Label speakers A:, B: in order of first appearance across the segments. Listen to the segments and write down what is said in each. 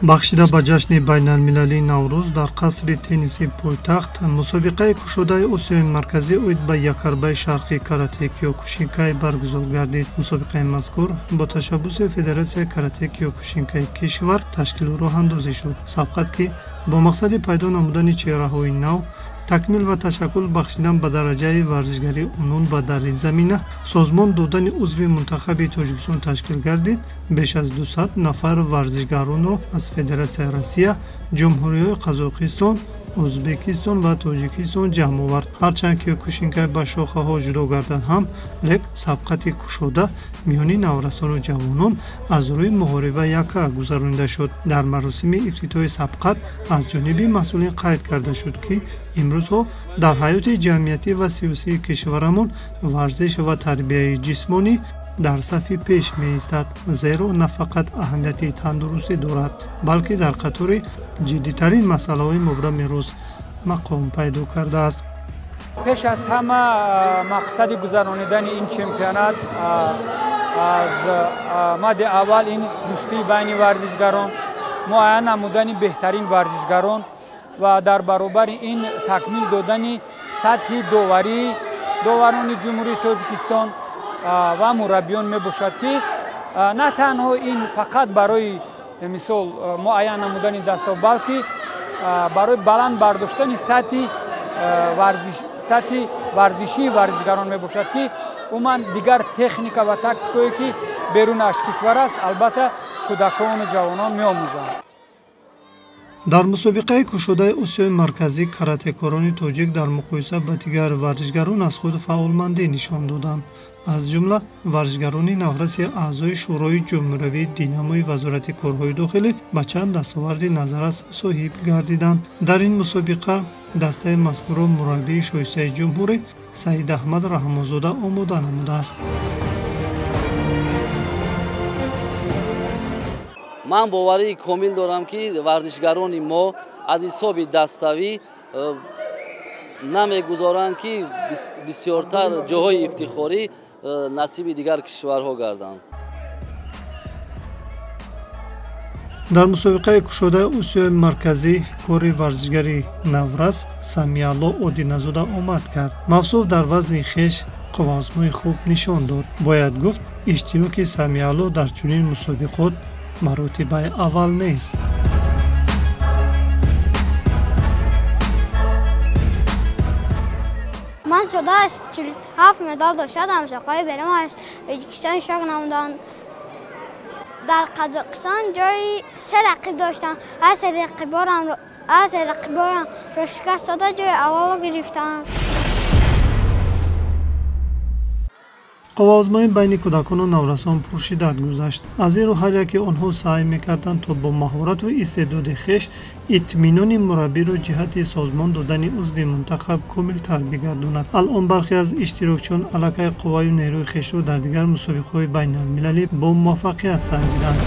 A: Бахшида ба ҷашни байналмилалии Наврӯз дар қасри тенниси пойтахт мусобиқаи кушодаи Осиёи Марказӣ оид ба якарбаи шарқии карате киёкушинкай баргузор гардид. Мусобиқаи мазкур бо ташаббуси Федератсияи карате киёкушинкаи кишвар ташкилу роҳандозӣ шуд. Сабқат, ки бо мақсади пайдо намудани чеҳраҳои нав, такмил ва ташаккул бахшидан ба дараҷаи варзишгарии онон ва дар ин замина созмон додани узви мунтахаби Тоҷикистон ташкил гардид, беш аз 200 нафар варзишгаронро аз Федератсияи Россия, Ҷумҳуриҳои Қазоқистон, Ӯзбекистон ва Тоҷикистон ҷамъ овард. Ҳарчанд киёкушинкай ба шохаҳо ҷудо гарданд ҳам, лек сабқати кушода миёни наврасону ҷавонон аз рӯи муҳориба якка гузаронида шуд. Дар маросими ифтитоҳи сабқат аз ҷониби масъулин қайд карда шуд, ки имрӯзҳо дар ҳаёти ҷамъиятӣ ва сиёсии кишварамон варзиш ва тарбияи ҷисмонӣ дар сафи пеш меистад, зеро на фақат аҳамияти тандурустӣ дорад, балки дар қатори ҷиддитарин масъалаҳои мубрами рӯз мақом пайдо кардааст.
B: Пеш аз ҳама мақсади гузаронидани ин чемпионат аз мади аввал ин дӯстии байни варзишгарон, муайян намудани беҳтарин варзишгарон ва дар баробари ин такмил додани сатҳи доварии доварони Ҷумҳурии Тоҷикистон ва мураббиён мебошад, ки на танҳо ин фақат барои мисол муайян намудани дастов, балки барои баланд бардоштани сатҳи варзишии варзишгарон мебошад, ки умуман дигар техника ва тактикое ки берун аз кишвар аст, албатта кӯдакону ҷавонон меомӯзанд.
A: Дар мусобиқаи кушодаи Осиёи Марказӣ каратекорони тоҷик дар муқоиса ба дигар варзишгарон аз худ фаъолмандӣ нишон доданд. Аз ҷумла варзишгарони навраси аъзои Шӯрои Ҷумҳуриявии Динамои Вазорати корҳои дохилӣ ба чанд дастоварди назаррас соҳиб гардиданд. Дар ин мусобиқа дастаи мазкурро мураббии шоистаи ҷумҳурӣ Саид Аҳмад Раҳмонзода омода намудааст.
C: Ман боварии комил дорам, ки варзишгарони мо аз ҳисоби даставӣ намегузоранд, ки бисёртар ҷоҳои ифтихорӣ насиби дигар кишварҳо гарданд.
A: Дар мусобиқаи кушодаи Осиёи Марказӣ кори варзишгари наврас Самиалло Одиназода омад кард. Мавсуф дар вазни хеш қувваозмои хуб нишон дод. Бояд гуфт, иштироки Самиалло дар чунин мусобиқот маротибаи аввал нест.
D: Ман шуда 47 медал дошта дар мусобиқаҳои берун аз Тоҷикистон иштирок намудам. Дар Қазоқистон ҷои 3 рақиб доштам. Аз се рақиборамро шикаст дода ҷои аввалро гирифтам.
A: Қувваозмоӣ байни кӯдакону наврасон пуршиддат гузашт. Аз ин рӯ ҳар яке онҳо саъй мекарданд, то бо маҳорату истеъдоди хеш итминони мураббиро ҷиҳати созмон додани узви мунтахаб комилтар бигардонад. Алон бархе аз иштирокчиён аллакай қувваю нерӯи хешро дар дигар мусобиқаҳои байналмилалӣ бо муваффақият санҷиданд.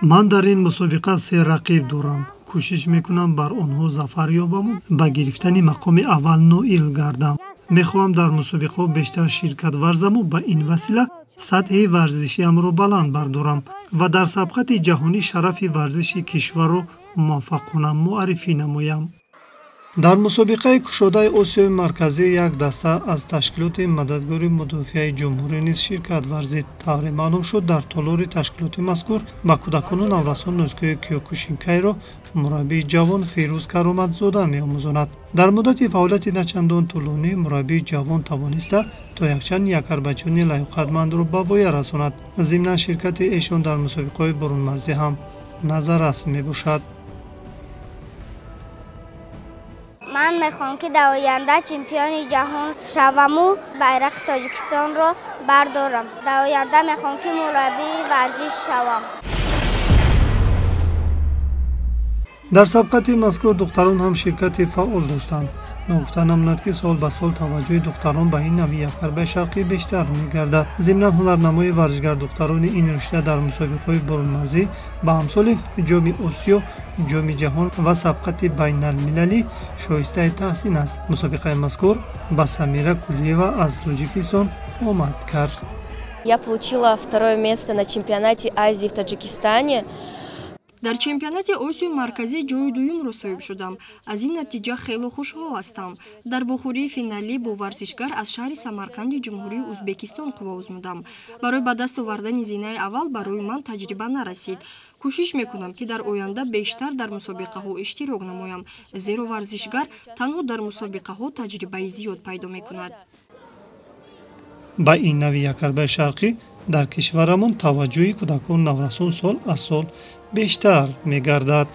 A: Ман дар ин мусобиқа 3 рақиб дорам. Кӯшиш мекунам бар онҳо зафар ёбаму ба гирифтани мақоми аввал ноил гардам. Мехоҳам дар мусобиқаҳо бештар ширкат варзаму ба ин васила сатҳи варзишиамро баланд бардорам ва дар сабқати ҷаҳонӣ шарафи варзиши кишварро муваффақона муаррифӣ намоям. Дар мусобиқаи кушодаи Осиёи Марказӣ як даста аз ташкилоти мададгори мудофиаи ҷумҳурӣ низ ширкат варзид. Тавре маълум шуд, дар толори ташкилоти мазкур ба кӯдакону наврасон нозукиҳои киёкушинкайро мураббии ҷавон Фирӯз Кароматзода меомӯзонад. Дар муддати фаъолияти начандон тӯлонӣ мураббии ҷавон тавониста то якчанд якарбачони лаёқатмандро ба воя расонад. Зимнан ширкати эшон дар мусобиқаҳои бурунмарзӣ ҳам назаррас мебошад.
D: Ман мехоҳам, ки дар оянда чемпиони ҷаҳон шаваму байрақи Тоҷикистонро бардорам. Дар оянда мехоҳам, ки мураббии варзиш шавам.
A: Дар сабқати мазкур духтарон ҳам ширкати фаъол доштанд. Ногуфта намонад, ки сол ба сол таваҷҷӯҳи духтарон ба ин навъи якҳарбаи шарқӣ бештар мегардад. Зимнан, ҳунарнамои варзишгар духтарони ин ришта дар мусобиқаҳои бурунмарзӣ ба ҳамсоли Ҷоми Осиё, Ҷоми ҷаҳон ва сабқати байналмилалӣ шоистаи таҳсин аст. Мусобиқаи мазкур ба Самира Кулиева аз Тоҷикистон омад кард.
E: Я получила второе место на чемпионате Азии в Таджикистане.
F: Дар чемпионати Осиёи Марказӣ ҷои дуюмро соҳиб шудам. Аз ин натиҷа хело хушҳол ҳастам. Дар вохӯрии финалӣ бо варзишгар аз шаҳри Самарқанди Ҷумҳурии Узбекистон қувва озмудам. Барои ба даст овардани зинаи аввал барои ман таҷриба нарасид. Кӯшиш мекунам, ки дар оянда бештар дар мусобиқаҳо иштирок намоям, зеро варзишгар танҳо дар мусобиқаҳо таҷрибаи зиёд пайдо мекунад.
A: Ба ин навъи якҳарбаи шарқӣ дар кишварамон таваҷҷӯҳи кӯдакону наврасон сол аз сол бештар мегардад.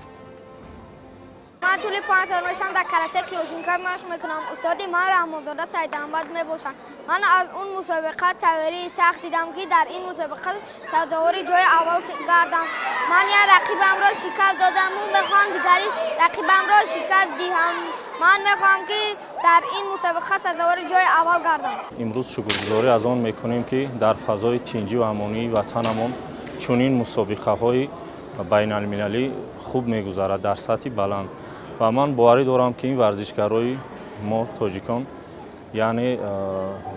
D: Ман тӯли 5 сол мешавам дар карате киёкушинкай машқ мекунам. Устоди ман Раҳмонзода Саидаҳмад мебошанд. Ман аз он мусобиқа тайёрии сахт дидам, ки дар ин мусобиқа сазовори ҷои аввал гардам. Ман як рақибамро шикаст додаму мехоҳам дигари рақибамро шикаст диҳам. Ман мехоҳам, ки дар ин мусобиқа сазовори ҷои аввал гардам.
G: Имрӯз шукргузорӣ аз он мекунем, ки дар фазои тинҷӣ ва амонии ватанамон чунин мусобиқаҳои байналмилалӣ хуб мегузарад дар сатҳи баланд. Ва ман боварӣ дорам, ки ин варзишгарои мо тоҷикон, яъне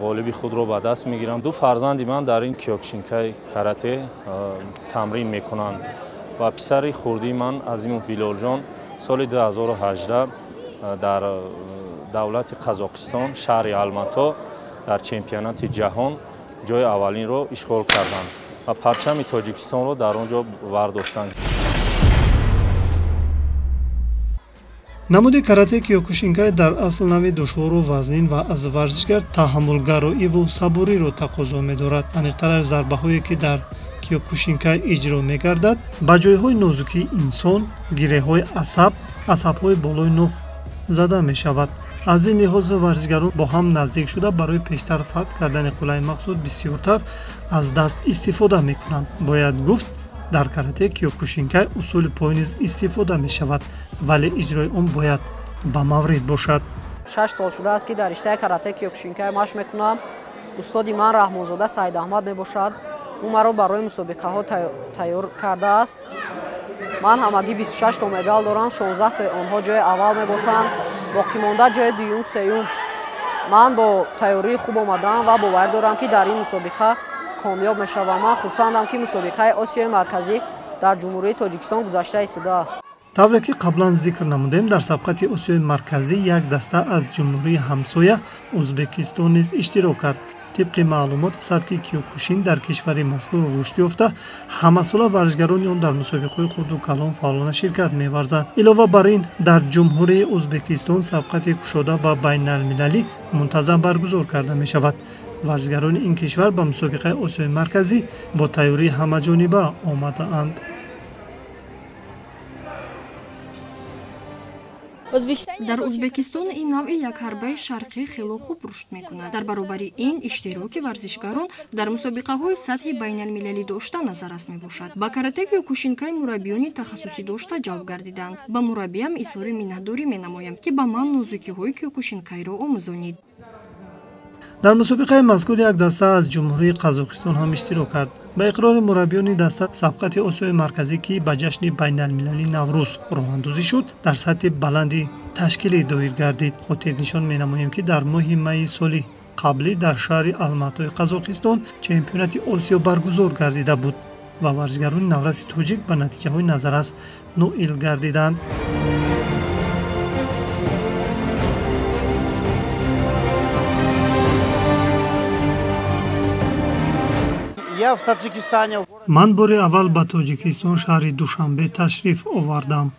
G: ғолиби худро ба даст мегиранд. Ду фарзанди ман дар ин киёкушинкай карате тамрин мекунанд ва писари хурдии ман Азимов Билолҷон соли 2018 дар давлати Қазоқистон, шаҳри Алмато, дар чемпионати ҷаҳон ҷои аввалинро ишғол карданд ва парчами Тоҷикистонро дар он ҷо вардоштанд.
A: Намуди карате киёкушинкай дар асл навъи душвору вазнин ва аз варзишгар таҳаммулгароиву сабуриро тақозо медорад. Аниқтараш, зарбаҳое, ки дар киёкушинкай иҷро мегардад, ба ҷойҳои нозукии инсон, гиреҳҳои асаб, асабҳои болои нуф зада мешавад. Аз ин лиҳоз варзишгарон бо ҳам наздик шуда барои пештар фатҳ кардани қуллаи мақсуд бисёртар аз даст истифода мекунанд. Бояд гуфт, дар карате киёкушинкай усули пой низ истифода мешавад, вале иҷрои он бояд ба маврид бошад.
H: 6 сол шудааст, ки дар риштаи карате киёкушинкай машқ мекунам. Устоди ман Раҳмонзода Саидаҳмад мебошад. Ӯ маро барои мусобиқаҳо тайёр кардааст. Ман ҳамагӣ 26 то медал дорам, 16 тои онҳо ҷои аввал мебошанд, боқимонда ҷои дуюм, сеюм. Ман бо тайёрии хуб омадаам ва боварӣ дорам, ки дар ин мусобиқа комёб мешавам. Ман хурсандам, ки мусобиқаи Осиёи Марказӣ дар Ҷумҳурии Тоҷикистон гузашта истодааст.
A: Тавре ки қаблан зикр намудем, дар сабқати Осиёи Марказӣ як даста аз ҷумҳурии ҳамсоя Узбекистон низ иштирок кард. Тибқи маълумот, сабки киёкушин дар кишвари мазкур рушд ёфта, ҳамасола варзишгарони он дар мусобиқаҳои хурду калон фаъолона ширкат меварзанд. Илова бар ин, дар Ҷумҳурии Узбекистон сабқати кушода ва байналмилалӣ мунтазам баргузор карда мешавад. Варзишгарони ин кишвар ба мусобиқаи Осиёи Марказӣ бо тайёрии ҳамаҷониба омадаанд.
F: Дар Узбекистон ин навъи якҳарбаи шарқӣ хело хуб рушд мекунад. Дар баробари ин, иштироки варзишгарон дар мусобиқаҳои сатҳи байналмилалӣ дошта назаррас мебошад. Ба карате киёкушинкай мураббиёни тахассусӣ дошта ҷалб гардиданд. Ба мураббиям изҳори миннатдорӣ менамоям, ки ба ман нозукиҳои киёкушинкайро омӯзонид.
A: Дар мусобиқаи мазкур як даста аз Ҷумҳурии Қазоқистон ҳам иштирок кард. Ба иқрори мураббиёни даста, сабқати Осиёи Марказӣ, ки ба ҷашни байналмилалии Наврӯз роҳандозӣ шуд, дар сатҳи баланди ташкилӣ доир гардид. Хотирнишон менамоем, ки дар моҳи майи соли қаблӣ дар шаҳри Алматои Қазоқистон чемпионати Осиё баргузор гардида буд ва варзишгарони навраси тоҷик ба натиҷаҳои назаррас ноил гардиданд. Ман бори аввал ба Тоҷикистон, шаҳри Душанбе ташриф овардам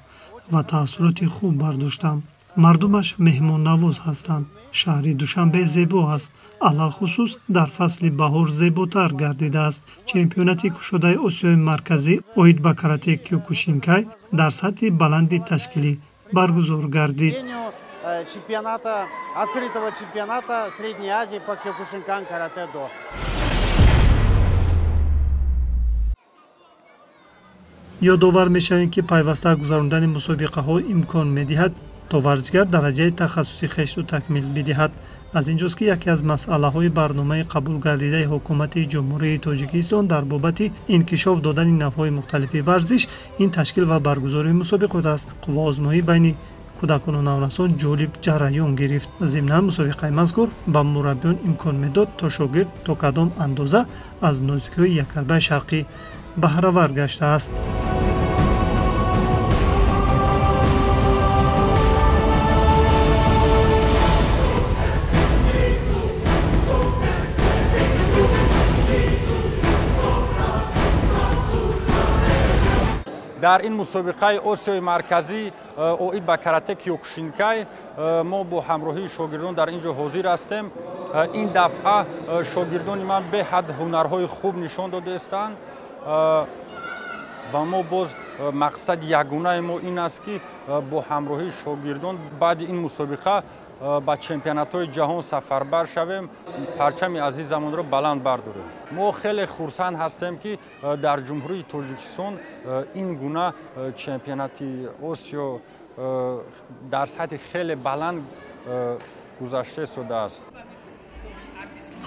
A: ва таассуроти хуб бардоштам. Мардумаш меҳмоннавоз ҳастанд. Шаҳри Душанбе зебо аст, алалхусус дар фасли баҳор зеботар гардидааст. Чемпионати кушодаи Осиёи Марказӣ оид ба карате киёкушинкай дар сатҳи баланди ташкилӣ баргузор гардид.
I: Открытого чемпионата Средней Азии по киокушинкан карате-до.
A: Ёдовар мешавем, ки пайваста гузарондани мусобиқаҳо имкон медиҳад то варзишгар дараҷаи тахассуси хешро такмил бидиҳад. Аз инҷост, ки яке аз масъалаҳои барномаи қабулгардидаи ҳукумати Ҷумҳурии Тоҷикистон дар бобати инкишоф додани навъҳои мухталифи варзиш ин ташкил ва баргузории мусобиқот аст. Қувваозмоӣ байни кӯдакону наврасон ҷолиб ҷараён гирифт. Зимнан мусобиқаи мазкур ба мураббиён имкон медод, то шогирд то кадом андоза аз нозикиҳои якарбаи шарқӣ баҳравар гаштааст.
J: Дар ин мусобиқаи Осиёи Марказӣ оид ба карате киёкушинкай мо бо ҳамроҳии шогирдон дар ин ҷо ҳозир ҳастем. Ин дафъа шогирдони ман беҳад ҳунарҳои хуб нишон додаистанд ва мо боз мақсади ягонаи мо ин аст, ки бо ҳамроҳии шогирдон баъди ин мусобиқа ба чемпионатҳои ҷаҳон сафарбар шавем, парчами азизамонро баланд бардорем. Мо хеле хурсанд ҳастем, ки дар Ҷумҳурии Тоҷикистон ин гуна чемпионати Осиё дар сатҳи хеле баланд гузашта истодааст.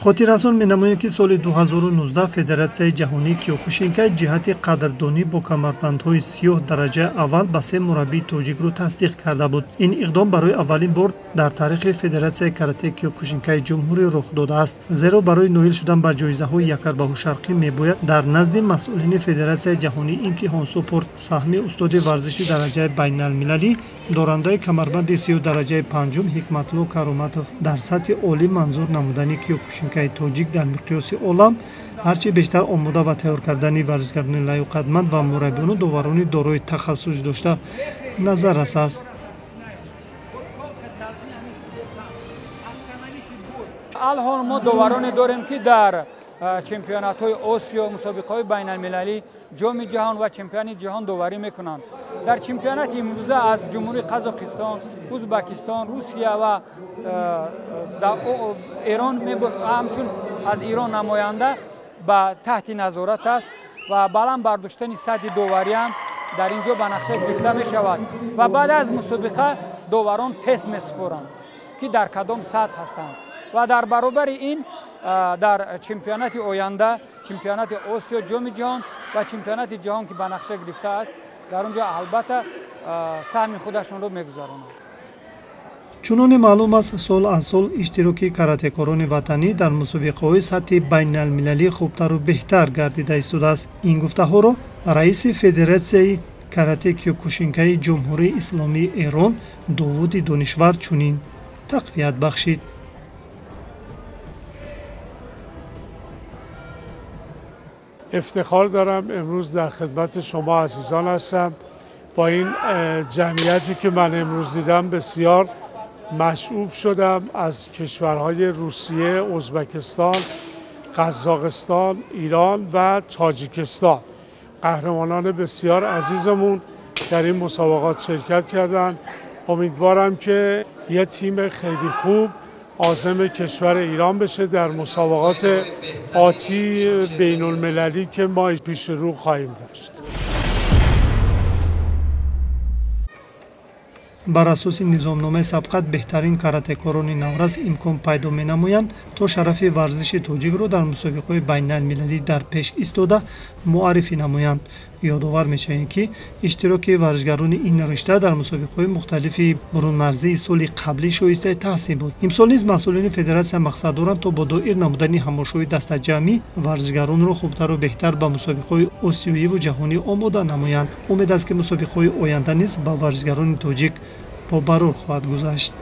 A: Хотиррасон менамоем, ки соли 2019 Федератсияи ҷаҳонии киёкушинкай ҷиҳати қадрдонӣ бо камарбандҳои сиёҳ дараҷаи аввал ба се мураббии тоҷикро тасдиқ карда буд. Ин иқдом барои аввалин бор дар таърихи Федератсияи карате киёкушинкаи ҷумҳурӣ рух додааст, зеро барои ноил шудан ба ҷоизаҳои якарбаҳу шарқӣ мебояд дар назди масъулини Федератсияи ҷаҳонӣ имтиҳон супурд. Саҳми устоди варзиши дараҷаи байналмилалӣ, дорандаи камарбанди сиёҳ дараҷаи панҷум Ҳикматулло Кароматов дар сатҳи олӣ манзур намудани киёкушинкаи тоҷик дар миқёси олам, ҳарчи бештар омода ва тайёр кардани варзишгарони лаёқатманд ва мураббиёну доварони дорои тахассус дошта назаррас аст.
B: Алҳол мо довароне дорем, ки дар чемпионатҳои Осиё, мусобиқаҳои байналмилалӣ, ҷоми ҷаҳон ва чемпионати ҷаҳон доварӣ мекунанд. Дар чемпионати имрӯза аз Ҷумҳурии Қазоқистон, Узбакистон, Русия ва Эрон, ҳамчун аз Ирон намоянда ба таҳти назорат аст ва баланд бардоштани сатҳи довариам дар ин ҷо ба нақша гирифта мешавад ва баъд аз мусобиқа доварон тест месупоранд, ки дар кадом сатҳ ҳастанд ва дар баробари ин дар чемпионати оянда, чемпионати Осиё, ҷоми ҷаҳон ва чемпионати ҷаҳон, ки ба нақша гирифтааст, дар он ҷо албатта саҳми худашонро мегузаронанд.
A: Чуноне маълум аст, сол аз сол иштироки каратекорони ватанӣ дар мусобиқаҳои сатҳи байналмилалӣ хубтару беҳтар гардида истодааст. Ин гуфтаҳоро раиси Федератсияи карате киёкушинкаи Ҷумҳурии Исломии Эрон Довуди Донишвар чунин тақвият бахшид.
K: افتخار دارم امروز در خدمت شما عزیزان هستم. با این جمعیتی که من امروز دیدم بسیار مشعوف شدم. از کشورهای روسیه، ازبکستان، قزاقستان، ایران و تاجیکستان قهرمانان بسیار عزیزمون در این مسابقات شرکت کردند. امیدوارم که یه تیم خیلی خوب عازم کشور ایران بشه در مسابقات آتی بین المللی که ما پیش رو خواهیم داشت.
A: Бар асоси низомномаи сабқат беҳтарин каратекорони наврас имкон пайдо менамоянд, то шарафи варзиши тоҷикро дар мусобиқаҳои байналмилалӣ дар пеш истода муаррифӣ намоянд. Ёдовар мешавем, ки иштироки варзишгарони ин ришта дар мусобиқаҳои мухталифи бурунмарзии соли қаблӣ шоистаи таҳсин буд. Имсол низ масъулини федератсия мақсад доранд, то бо доир намудани ҳамошои дастаҷамъӣ варзишгаронро хубтару беҳтар ба мусобиқаҳои осиёиву ҷаҳонӣ омода намоянд. Умед аст, ки мусобиқаҳои оянда низ ба варзишгарони тоҷик бо барор хоҳад гузашт.